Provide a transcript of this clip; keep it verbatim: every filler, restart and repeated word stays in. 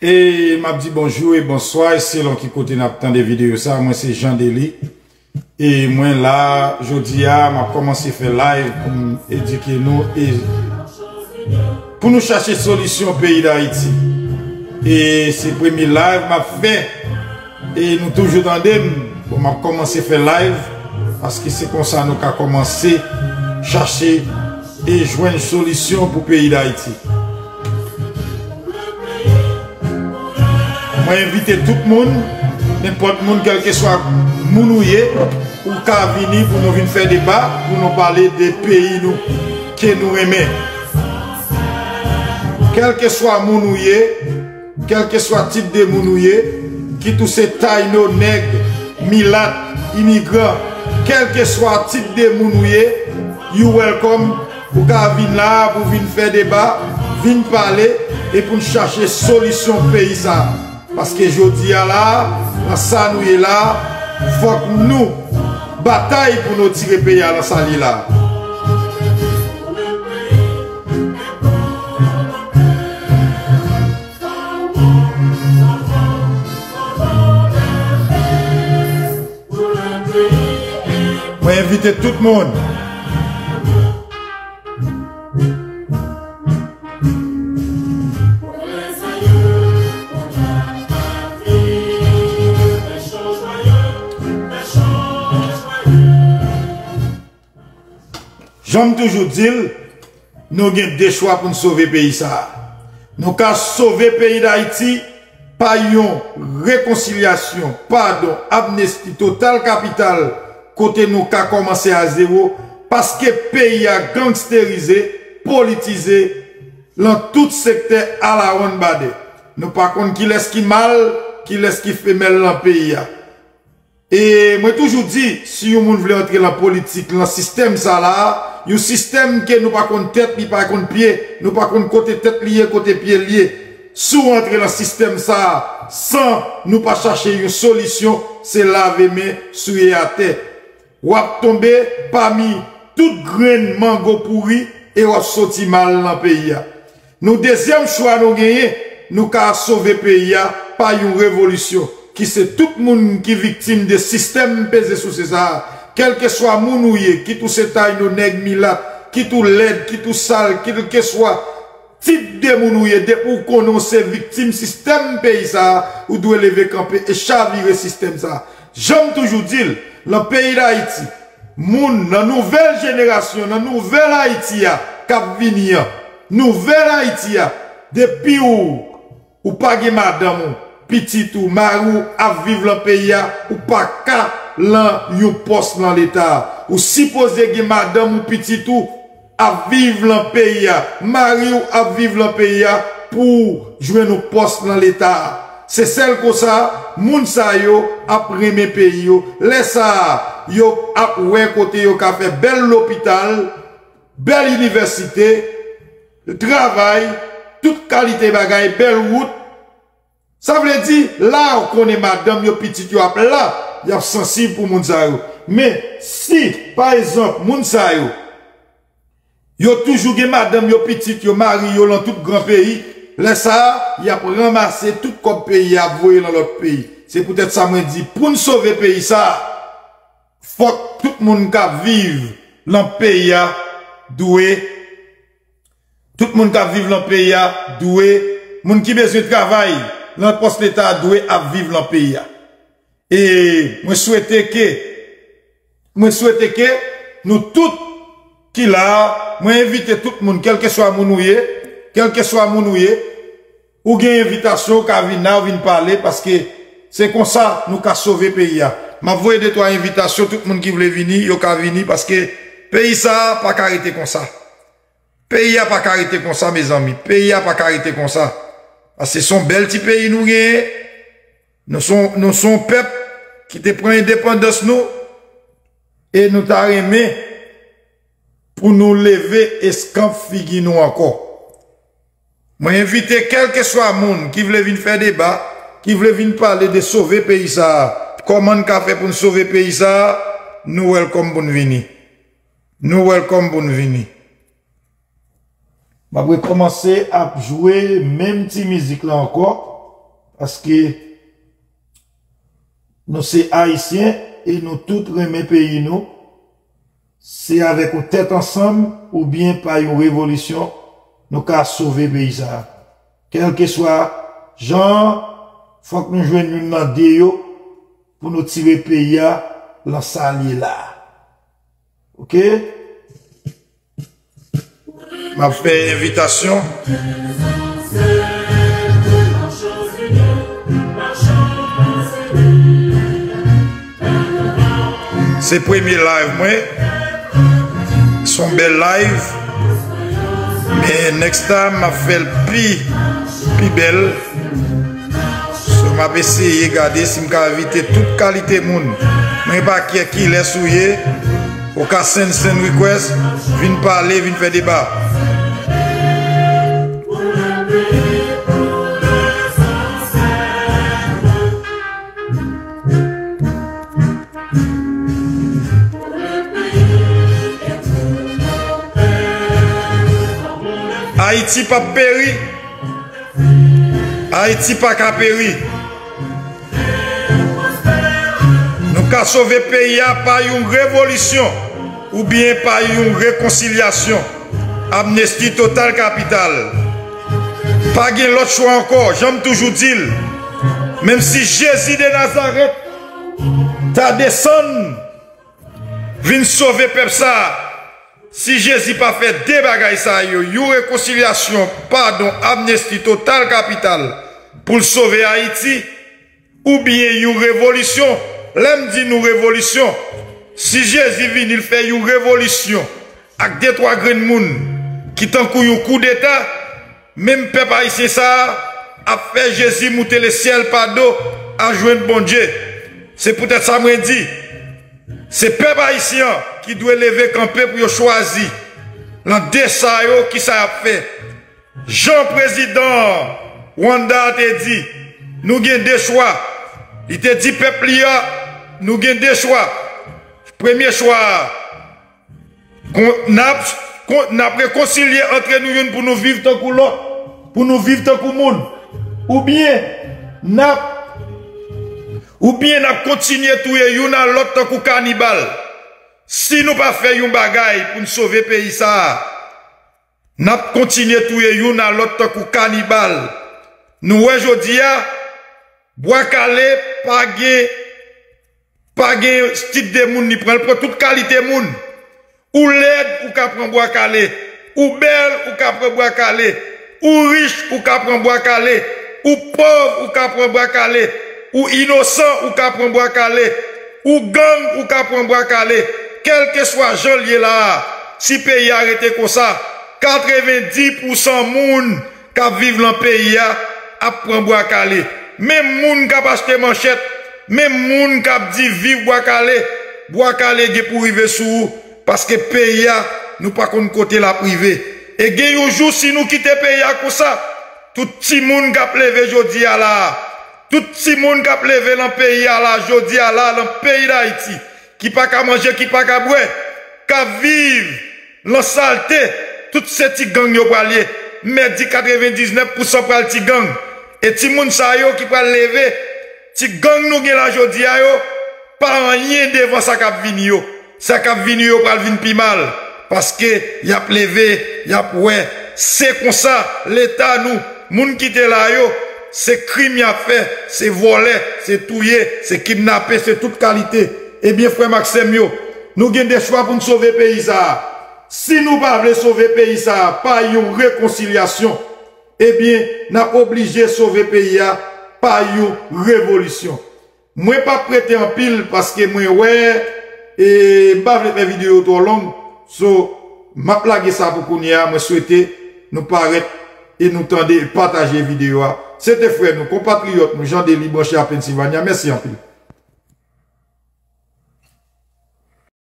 E m ap di bonjou e bonswa, e selon ki kote n ap tande videyo sa, mwen se Jean Dely. E mwen la, jodi a, m ap kòmanse fè live pou m edike nou e pou nou chache solisyon peyi Dayiti. E se premye live m ap fè. E nou toujou tande m. Bon, m ap kòmanse fè live, paske se konsa nou ka kòmanse chache e jwenn solisyon pou peyi Dayiti. Mwen envite tout moun, nenpòt moun, kèlkeswa moun ou ye, ou ka vini pou nou vin fè deba, pou nou pale de peyi nou, ke nou renmen. Kèlkeswa moun ou ye, kèlkeswa tip de moun ou ye, kit ou se tayno, nèg, milat, imigran, kèlkeswa tip de moun ou ye, you welcome. Ou ka vin la pou vin fè deba, vin pale, e pou n chache solisyon peyi sa. Paske jodi a la, nan sa nou ye la, fòk nou batay pou nou tire peyi a nan sa li la. Mwen envite tout moun. Jan m toujou di l, nou gen de chwa pou n sove peyi sa a. Nou ka sove peyi Dayiti pa yon rekonsilyasyon, padon, amnesti total kapital, kote nou ka kòmanse a zewo, paske peyi a gangsterize, politize, lan tout sektè alawonnbadè. Nou pa konn kilès ki mal, kilès ki femèl lan peyi a. E mwen toujou di, si yon moun vle antre lan politik, lan sistèm sa la, yon sistèm ke nou pa konn tèt, li pa konn pye, nou pa konn kote tèt li ye, kote pye li ye. Si w antre lan sistèm sa a, san nou pa chache yon solisyon, se lave men, souye atè. W ap tonbe pami tout grenn mango pouri e w ap soti mal lan peyi a. Nou dezyèm chwa nou genyen, nou ka sove peyi a pa yon revolisyon, ki se tout moun ki viktim de sistèm peze souse sa a. Kèlkeswa moun ou ye, kit ou se tayno, nèg, milat, kit ou lèd, kit ou sal, kèlkeswa tip de moun ou ye, depi w konnen w se viktim sistèm peyi sa a, ou dwe leve kanpe e chavire sistèm sa a. Jan m toujou di l, lan peyi Dayiti, moun nan nouvèl jenerasyon, nan nouvèl Ayiti a k ap vini an, nouvèl Ayiti a, depi w, ou pa gen madanm ou, pitit ou, mari w ap viv lan peyi a, ou pa ka lan yon pòs lan Leta a. Ou sipoze gen madanm ou, pitit ou, ap viv lan peyi a, mari w ap viv lan peyi a pou w jwenn yon pòs lan Leta a. Se sèl konsa, moun sa yo ap renmen peyi yo. Lè sa a, yo ap wè kote yo ka fè bèl lopital, bèl inivèsite, travay, tout kalite bagay, bèl wout. Sa vle di, la ou konnen madanm yo, pitit yo ap la, y ap sansib pou moun sa yo. Men, si, pa egzanp, moun sa yo, yo toujou gen madanm yo, pitit yo, mari yo lan tout gran peyi, lè sa a, y ap ranmase tout kòb peyi a, ap voye lan lòt peyi. Se poutèt sa mwen di, pou n sove peyi sa a, fòk tout moun k ap viv lan peyi a dwe Tout moun k ap viv lan peyi a dwe, moun ki bezwen travay lan pòs Leta a dwe ap viv lan peyi a. E mwen swete ke, mwen swete ke nou tout ki la a, mwen envite tout moun, kèlkeswa moun ou ye, kèlkeswa moun ou ye, ou gen envitasyon, ou ka vin la, ou vin pale, paske se konsa nou ka sove peyi a. M ap voye de twa envitasyon, tout moun ki vle vini, yo ka vini, paske peyi sa a pa ka rete konsa. Peyi a pa ka rete konsa, mezanmi. Peyi a pa ka rete konsa. Paske se yon bèl ti peyi nou genyen. Nou se yon, nou se yon pèp ki te pran endepandans nou. E nou ta renmen pou nou leve eskanp figi nou ankò. Mwen envite kèlkeswa moun ki vle vin fè deba, ki vle vin pale de sove peyi sa a. Kòman n ka fè pou n sove peyi sa a? Nou welcome pou n vini. Nou welcome pou n vini. M ap rekòmanse ap jwe menm ti mizik la ankò. Paske nou se Ayisyen e nou tout renmen peyi nou. Se avèk yon tèt ansanm oubyen pa yon revolisyon nou ka sove peyi sa a. Kèlkeswa jan, fòk nou jwenn youn nan de yo pou nou tire peyi a lan sa l ye la. Oke? M ap fè envitasyon. Se premye live mwen. Se yon bèl live. Men next time, m ap fè l pi, pi bèl. So, m ap eseye gade si m ka envite tout kalite moun. Mwen pa kè kilès ou ye, ou ka send, send request, vin pale, vin fè deba. Ayiti p ap peri. Ayiti pa ka peri. Nou ka sove peyi a pa yon revolisyon oubyen pa yon rekonsilyasyon. Amnesti total kapital. Pa gen lòt chwa ankò, jan m toujou di l. Menm si Jezi de Nazarèt ta desann vin sove pèp sa a, si Jezi pa fè de bagay sa yo, yon rekonsilyasyon, padon, amnesti total kapital pou l sove Ayiti, oubyen yon revolisyon, lè m di nou revolisyon, si Jezi vini, l fè yon revolisyon ak de twa grenn moun ki tankou yon koudeta, menm pèp ayisyen sa a ap fè Jezi moute lesyèl pa do al jwenn Bondye. Se poutèt sa mwen di, se pèp ayisyen an ki dwe leve kanpe pou yo chwazi lan de sa yo kisa y ap fè. Jan prezidan Rwanda a te di, nou gen de chwa. Li te di pèp li a, nou gen de chwa. Premye chwa a, kon, n ap, kon, n ap rekonsilye antre nou youn pou nou viv tankou lòt, pou nou viv tankou moun. Oubyen, n ap, oubyen n ap kontinye touye youn a lòt tankou kanibal. Si nou pa fè yon bagay pou n sove peyi sa a, n ap kontinye touye youn a lòt tankou kanibal. Nou wè jodi a, Bwa Kale pa gen, pa gen tip de moun li pran, l pran tout kalite moun. Ou lèd, ou ka pran Bwa Kale. Ou bèl, ou ka pran Bwa Kale. Ou rich, ou ka pran Bwa Kale. Ou pòv, ou ka pran Bwa Kale. Ou inosan, ou ka pran Bwa Kale. Ou gang, ou ka pran Bwa Kale. Kèlkeswa jan l ye la a, si peyi a rete konsa, katrevendi pousan moun k ap viv lan peyi a ap pran Bwa Kale. Menm moun k ap achte manchèt, menm moun k ap di viv Bwa Kale, Bwa Kale gen pou rive sou ou, paske peyi a, nou pa konn kote l ap rive. E gen yon jou, si nou kite peyi a konsa, tout timoun k ap leve jodi a la a, tout timoun k ap leve lan peyi a la, jodi a la, lan peyi Dayiti, ki pa ka manje, ki pa ka bwè, k ap viv lan salte, tout se ti gang yo pral ye. M mèt di katrevendiznèf pousan pral ti gang. E timoun sa yo ki pral leve, ti gang nou gen la jodi a yo, pa anyen devan sa k ap vini yo. Sa k ap vini yo pral vin pi mal. Paske y ap leve, y ap wè. Se konsa, Leta nou, moun ki te la yo, se krim y ap fè, se vòlè, se touye, se kidnape, se tout kalite. Ebyen, frè m ak sè m yo, nou gen de chwa pou n sove peyi sa a. Si nou pa vle sove peyi sa a pa yon rekonsilyasyon, ebyen, n ap oblije sove peyi a pa yon revolisyon. Mwen p ap rete anpil paske mwen wè, e m pa vle fè videyo twò long. So, m ap lage sa pou kounye a. Mwen swete nou parèt e nou tande e pataje videyo a. Se te frè nou, konpatriyòt nou, Jean Delis, branche a Pennsylvania. Mèsi anpil.